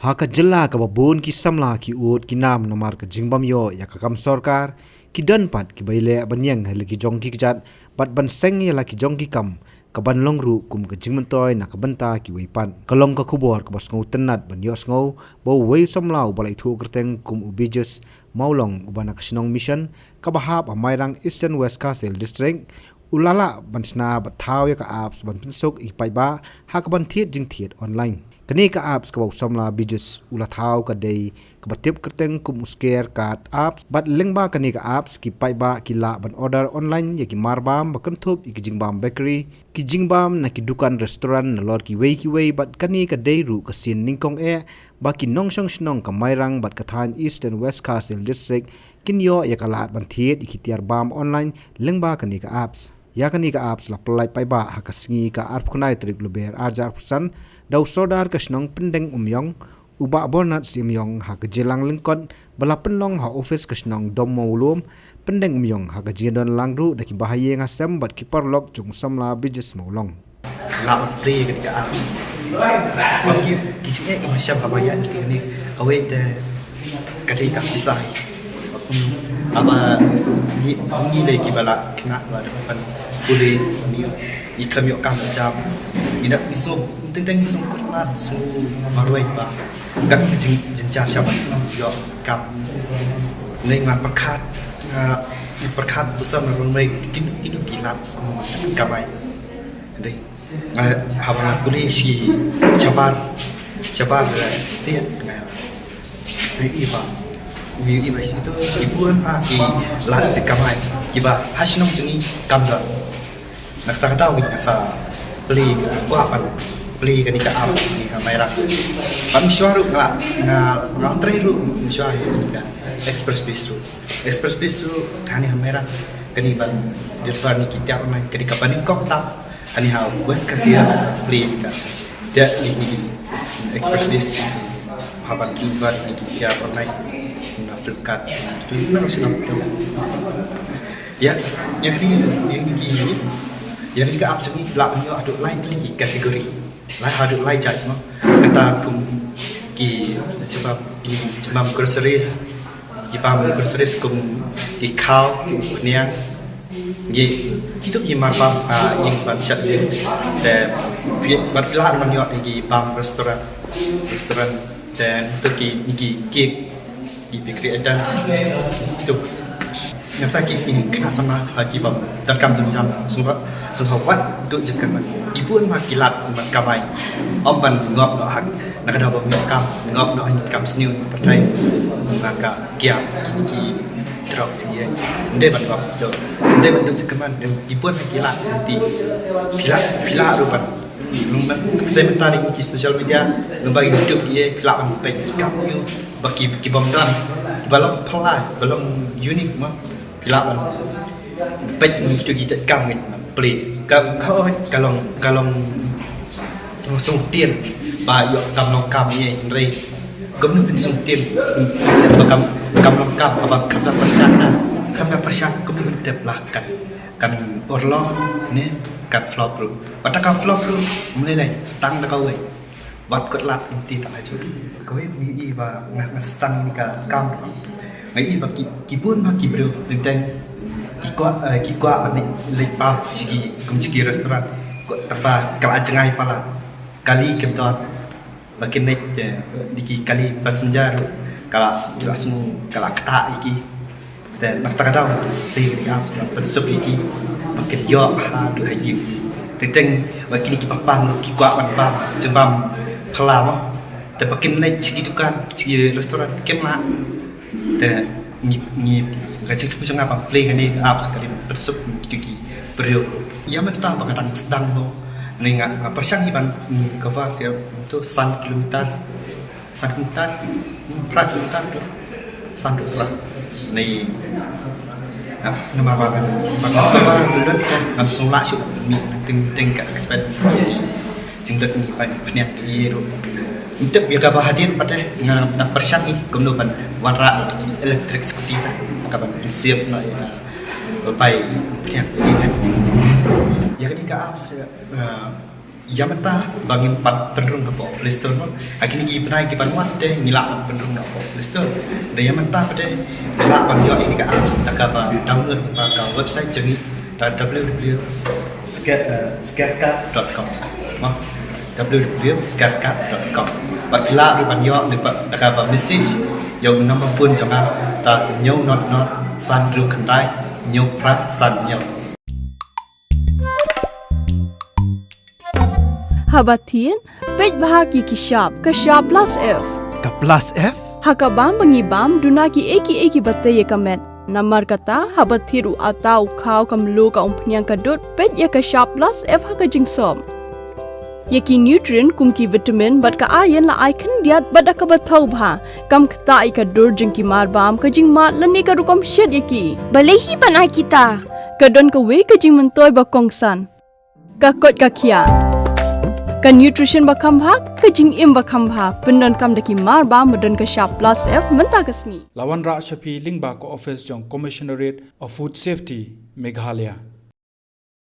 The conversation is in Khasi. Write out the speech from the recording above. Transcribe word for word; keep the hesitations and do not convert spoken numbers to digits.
Ha ka jylla kaba bun ki samla ki ud ki nam namar ka jingbym ïoh ïa ka kam sorkar, ki don pat kiba ïaleh ban ïeng ha la ki jong ki kjat bad ban seng ïa la ki jong ki kam, kaban long ruh kum ka jingmyntoi na ka bynta kiwei pat. Ka long ka khubor kaba sngewtynnat ban ïohsngew ba uwei u samla uba la ithuh kyrteng kum u Bijus Mawlong uba na ka shnong Mission kaba hap ha Mairang, Eastern West Khasi Hills District, u la lah ban shna bad thaw ïa ka apps ban pynsuk ïa ki paidbah ha kaban thied jingthied online. Kane ka apps kaba u samla Bijus u la thaw ka dei kaba tip kyrteng kum u Square Card apps, bad lyngba kane ka apps ki paidbah ki lah ban order online ïa ki marbam ba kynthup ïa ki jingbam bakery, ki jingbam na ki dukan restaurant nalor kiwei kiwei. Bad kane ka dei ruh ka sien nyngkong eh ba ki nongshong shnong ka Mairang bad ka thaiñ Eastern West Khasi Hills District kin ïoh ïa ka lad ban thied ïa ki tiar bam online lyngba kane ka apps. Ïa kane ka apps la pyllait paidbah ha ka sngi ka arphew khyndai tarik Lber arhajar arphew san da u Sordar ka shnong Pyndeng Umïong, u Bah Bornat Syiemïong, ha ka jingïalang lyngkot ba la pynlong ha ophis ka shnong Dom Mawlum, Pyndeng Umïong, ha ka jingdon lang ruh da ki bahaïing hasem bad ki paralok jong u samla Bijus Mawlong. Lah ban plie kane ka apps. Bad ki, ki jingeh ki ma shem haba ïa kane kawei te ka dei ka pisa. Haba ngi, ngi dei kiba la khynnah ba da ban pule, ngi, ngi khlem ïoh kam jam. Ngi da ngi sngew, teng teng ngi sngew kyrpad, sngew marwei ba ka jing, jingjar sha ban ïoh kam. Ngi nga pyrkhat, nga pyrkhat ba u samla Ronmei kino kino ki lad kum kamai. Dei. Nga haba nga pule shi shabar, shabar, eh, state nga, nga ïohi ba, nga ïohi ba shi to ki bun ba ki lad jingkamai kiba ha shnong jong ngi kam don. Na kata ka daw nga sa plie, nga kwah ban plie kane ka apps ni ha Mairang. Bad mynshuwa ruh nga, nga, nga trei ruh mynshuwa ïa kane ka Express Base ruh. Express Base ruh kane ha Mairang kane ban deliver ïa ki tiar online kane kaba nyngkong tam. Ani ha West Khasi Hills plie ka. Te ïa kine ki Express Base haba ki bar ïa ki tiar online na Flipkart. Tu na shnong tu. Ïa, ïa kine, ïa kine ki, ïa kine ki apps ni lah ban ïoh haduh lai tylli ki category. Lai haduh lai jait mo. Kata kum ki jingmam, ki jingmam groceries. Ki bam groceries kum ki khaw, ki umphniang. Ki, kitu ki marbam, ah, ïing ban shet ïing. Te phi, bad phi lah ban ïoh ki bam restaurant. Restaurant, te tu ki, ki cake, ki bakery item. Kitu. Nangta ki, ki khynnah samla ha ki bym donkam jynjar. Sngewbha, sngewbha wat duh jingkyrmen. Ki bun ma ki lad ban kamai. Ym ban ngop noh ha, na ka daw ba ngop kam, ngop noh ha ki kam sniew pyrthei. Na ka kiang ki, ki drugs ki ïa. Ym dei ban ngop to. Ym dei ban duh jingkyrmen, dei ki bun ma ki lad, te phi lah, phi lah ruh ban. Nang ban, te mynta dei ki social media, nang ba YouTube ki ïa, phi lah ban peit ki kam ïa. Ba ki, ki bym don, ki ba long phylla, ba long unique mo. Phi lah ban peit ngi kitu ki jait kam ngi ban plie. Ka, ka, ka long, ka long, long sngewtien ba ïoh kam long kam ïa hynrei kumno phin sngewtien ba kam, kam long kam haba kam da pyrshang na, kam da pyrshang kumno phin tip lah kan, kan urlong ne kan flop ruh. Bad da ka flop ruh ym lei lei, stang da kawei. Wat kot lad lynti ta la jur. Kawei ngi i ba nga, nga sdang ïa ka kam. Ngi i ba ki, ki bun ba ki briew teng teng ki kwah, eh, ki kwah ban leit, leit pub sha ki, kum sha ki restaurant. Ko tang ba ka la jngai palat. Kali kim don. Ba kin leit, eh, di ki kali passenger ruh ka la, ki la sngew, ka la ktah ïa ki. Te na kata ka daw, sa plie kane ka app, ban pynsuk ïa ki ba kin ïoh haduh ha ïing. Te teng ba kine ki bapang ruh ki kwah ban bam jingbam phylla mo. Te ba kin leit sha ki dukan, sha ki restaurant, kim lah. Te ngi, ngi, ka jingthmu jong nga ban plie kane ka app, ka dei ban pynsuk ïa kito ki briew. Ïa mynta ba nga dang sdang mo, ne nga, nga pyrshang hi ban, mm, cover ïa to san kilometer. San kilometer, phra kilometer tu. San tu phra. Ni, ah, namar ba ngan, ba ngan cover lut kan, ngam sngewlah shuh mih na teng, teng ka expense. Jingdon ni paid pynïaid ïa ruh. Ym tip ïa kaba hadien pat te, nga nang pyrshang hi kumno ban wanrah ïa ki electric scooty ta. Ka ban save na ïa ka bai pynïaid ïa. Ïa kane ka app se, ah, Ïa mynta ba ngim pat pynrung hapoh Play Store mo. Ha kine ki bnai ki ban wan te ngi lah ban pynrung hapoh Play Store. Da ïa mynta pat te ngi lah ban ïoh ïa kane ka apps da kaba download na ka website jong ngi da w w w scarecard dot com. Mo. w w w scarecard dot com. Bad phi lah ruh ban ïoh ne pat da kaba message ïa u number phone jong nga da hynñiew not not san hynriew khyndai hynñiew phra san hynñiew. Haba thied, peit bha ïa ki shap, ka shap plus F. Ka plus F? Ha ka bam ba ngi bam, duna kiei kiei kiba tei ïa ka met. Namar kata, haba thied u atta, u khaw, ka mluh, ka umphniang, ka dud, peit ïa ka shap plus F ha ka jingsop. Ïa ki nutrient kum ki vitamin bad ka iron la ai khyndiat bad da kaba thaw bha. Kam ktah ïa ka dur jong ki mar bam, ka jingmad lane ka rukom shet ïa ki. Balei hi ban ai kita? Ka don kawei ka jingmyntoi ba kongsan. Ka koit ka khiah. Ka nutrition ba kham bha, ka jingim ba kham bha. Pyndonkam da ki mar bam ba don ka shap plus F mynta ka sngi. La wanrah sha phi lyngba ka office jong Commissionerate of Food Safety, Meghalaya.